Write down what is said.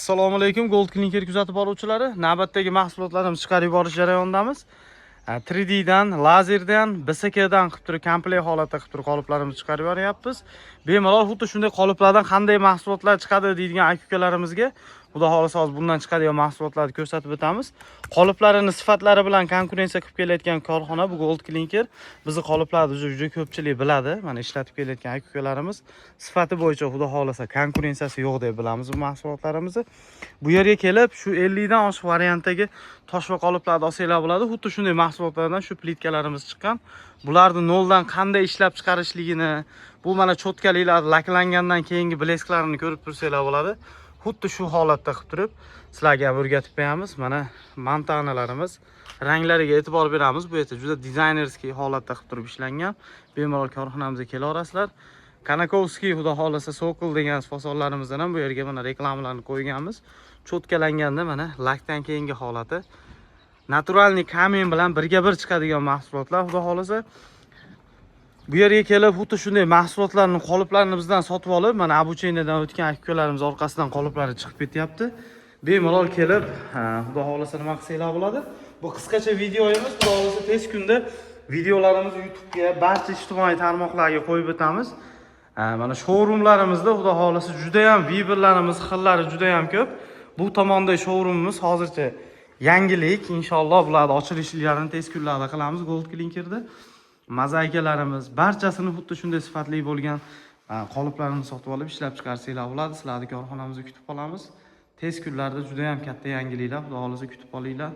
Assalomu alaykum, Gold Clinker kuzatib boruvchilari. Navbatdagi mahsulotlarimizni chiqarib yuborish jarayonidamiz. 3D dan, lazerdan, BSK dan qilib turib, komplekt holatda qilib turib qoliplarimizni chiqarib yuboryapmiz. Bemalol xuddi shunday qoliplardan qanday mahsulotlar chiqadi deydigan aka-ukalarimizga, xudo xohlasa, hozir bundan chiqadigan mahsulotlarni ko'rsatib o'tamiz. Qoliplarini sifatlari bilan konkurensiya qilib kelayotgan korxona bu Gold Clinker. Bizni qoliplarni juda ko'pchilik biladi. Mana, ishlatib kelayotgan aka-ukalarimiz sifati bo'yicha, xudo xohlasa, konkurensiyasi yo'q deb bilamiz bu mahsulotlarimizni. Bu yerga kelib shu 50 dan oshiq variantdagi tosh va qoliplarni olsanglar bo'ladi. Xuddi shunday mahsulotlardan shu plitkalarimiz chiqqan. Bularni noldan qanday ishlab chiqarishligini, bu mana cho'tkaliklar laklangandan keyingi блеск larini ko'rib tursanglar bo'ladi. Xuddi shu holatda qilib turib sizlarga ham o'rgatib qo'yamiz. Mana, montanalarimiz ranglariga e'tibor beramiz. Bu yerda juda дизайнерский holatda qilib turib ishlangan. Bemalol korxonamizga kelaverasizlar. Kanakovskiy, xudo xohlasa, Sokol degan fasonlarimizdan ham bu yerga mana reklamalarni qo'yganmiz. Cho'tkalanganda mana lakdan keyingi holati. Натуральный камень bilan birga bir chiqadigan mahsulotlar, xudo xohlasa. Bu yerga kelib xuddi shunday mahsulotlarni, qoliplarni bizdan sotib olib, mana, обучение dan o'tgan aka-ukalarimiz orqasidan qoliplari chiqib ketyapti. Bemalol kelib, ha, xudo xohlasa, nima qilsanglar bo'ladi. Bu qisqacha videoyimiz, xudo xohlasa, tez kunda videolarimizni YouTube'ga, barcha ijtimoiy tarmoqlarga qo'yib o'tamiz. Ha, mana, showroomlarimizda, xudo xohlasa, juda ham выбор larimiz xillari juda ham ko'p. Bu tomonda showroomimiz hozircha yangilik. Inshaalloh, bularni ochilishlarini tez kunlarda qilamiz Gold Clinkerda. Mozaikalarimiz barchasini xuddi shunday sifatli bo'lgan qoliplarni sotib olib ishlab chiqarsanglar bo'ladi. Sizlarni korxonamizda kutib qolamiz. Tez kunlarda juda ham katta yangiliklar, xudo xohlasa, kutib qolinglar.